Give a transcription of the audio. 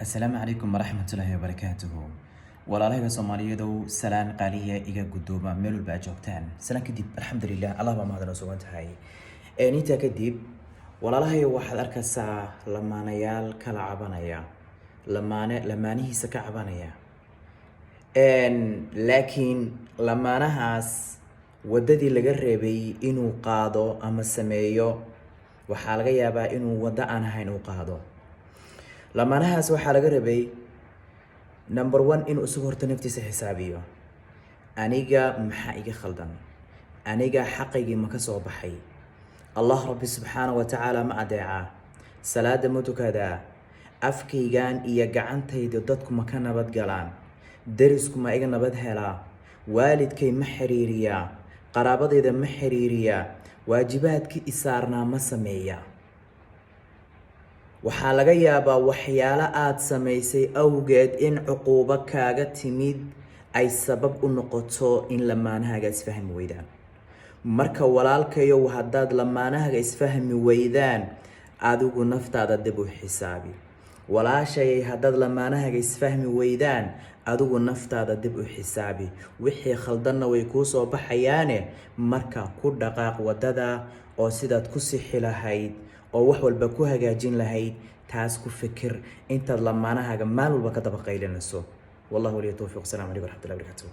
Asalaamu calaykum waraxmatullaahi wabarakaatuhu. Walaalahayga Soomaaliyeedow, salaan qaaliya iga guddooma meel walba aad joogtaan. Salaan kadib, alxamdulilah, Allah baa mahadnoo sugan tahay. Intaa kadib, walaalahayo, waxaad arkaysaa lamaanayaal kala cabanaya, lamaane lamaanihiisa ka cabanaya, laakiin lamaanahaas waddadii laga reebay inuu qaado ama sameeyo, waxaa laga yaabaa inuu waddo aan ahayn uu qaado. Lamaanahaas waxaa laga rabay, number one, inuu isagu horta naftiisa xisaabiyo: aniga maxaa iga khaldan? Aniga xaqaygii ma ka soo baxay? Allah Rabbi subxaana wa tacaala ma adeecaa? Salaada ma tukadaa? Afkaygan iyo gacantayda dadku ma ka nabad galaan? Derisku ma iga nabad helaa? Waalidkay ma xiriiriyaa? Qaraabadayda ma xiriiriyaa? Waajibaadkii isaarnaa ma sameeyaa? Waxaa laga yaabaa waxyaalo aada samaysay awgeed in cuquubo kaaga timid ay sabab u noqoto in lamaanahaaga isfahmi weydaan. Marka walaalkayow, haddaad lamaanahaaga isfahmi weydaan, adigu naftaada dib u xisaabi. Walaashayay, haddaad lamaanahaaga isfahmi weydaan, adigu naftaada dib u xisaabi. Wixii khaldanna way kuu soo baxayaane, marka ku dhaqaaq waddada oo sidaad ku sixi lahayd oo wax walba ku hagaajin lahayd taas ku fikir, intaad lamaanahaaga maalin walba ka daba qaylinayso. Wallahu waliya towfiiq. Asalaamu calaykum waraxmatullahi wabarakatuh.